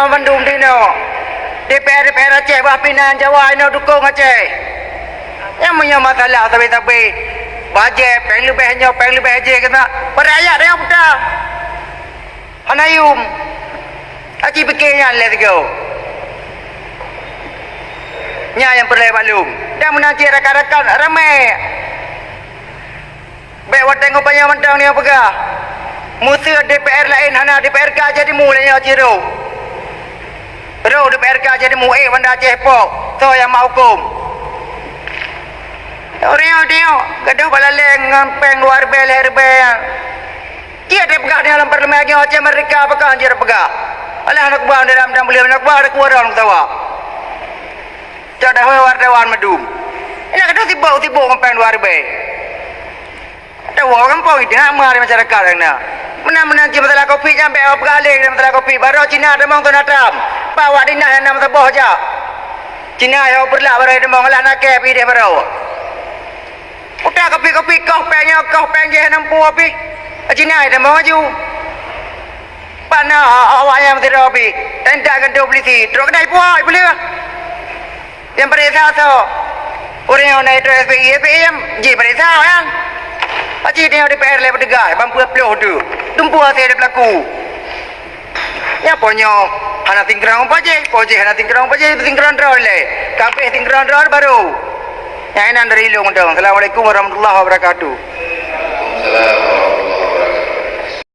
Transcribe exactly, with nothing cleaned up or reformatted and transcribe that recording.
Mandum di inoe. DPR, DPR Aceh bah pinan Jawa inoe dukong Aceh. Nyang meunyoe masalah sabe-sabe, bajée péng leubeh nyoe, péng leubeh jih keunan, para rakyat nyang peugah. Hana yum. Aci pike nyan lé sigoe. Nyan nyang peureulée maklum. Dan meunan cit rakan-rakan ramé. Bék watée ngon panyang mantong nyoe peugah, "Meuseu DPR laén hana DPRK jadi mu lé nyoe ciro." Roh DPRK jadi mu ék banda Aceh pok, soe nyang mak huköm. Uroe nyoe, gadoh bak laleng ngon péng dua ribée lhée ribée nyan. Cit tapeugah di dalam parlemen nyoe Aceh merdeka pakon cit tapeugah. Alah aneuk buah dalam dan beliau aneuk buah ada kuara dalam ketawa. Cok dah wartawan madum. Ini gadoh sibuk-sibuk ngon péng dua ribée. Tawoe gampông itu nak mari masyarakat nyang na. Meunan-meunan cit masalah kopi nyan bék awak peugaleng masalah kopi. Baroe Cina tamong tu natam. Pak awak dinah nyang na meusaboh jak. Cina yo peureulak baroe tamong lah nakée pih deh baroe. Utak kopi-kopi koh péng nyoe, koh péng jih nam pue pih. Cina yo tamong aju. Pak na awak nyang meusidroe pih. Tentak gantung polisi. Trok kedai puai peuleuh. Nyang pareksa soe? Ureuëng nyang na itu S P I, S P I nyang ji pareksa kan? Aci tengok D P R lé petugas, ban peuet ploh tu. Tumpu hase dia pelaku. Nyan po nyoe hana singkrong pajéh, pajéh hana singkrong pajéh, singkrong droe lé. Kabeh singkrong droe baru. Nyang inan dari Ilong dong. Assalamualaikum warahmatullahi wabarakatuh.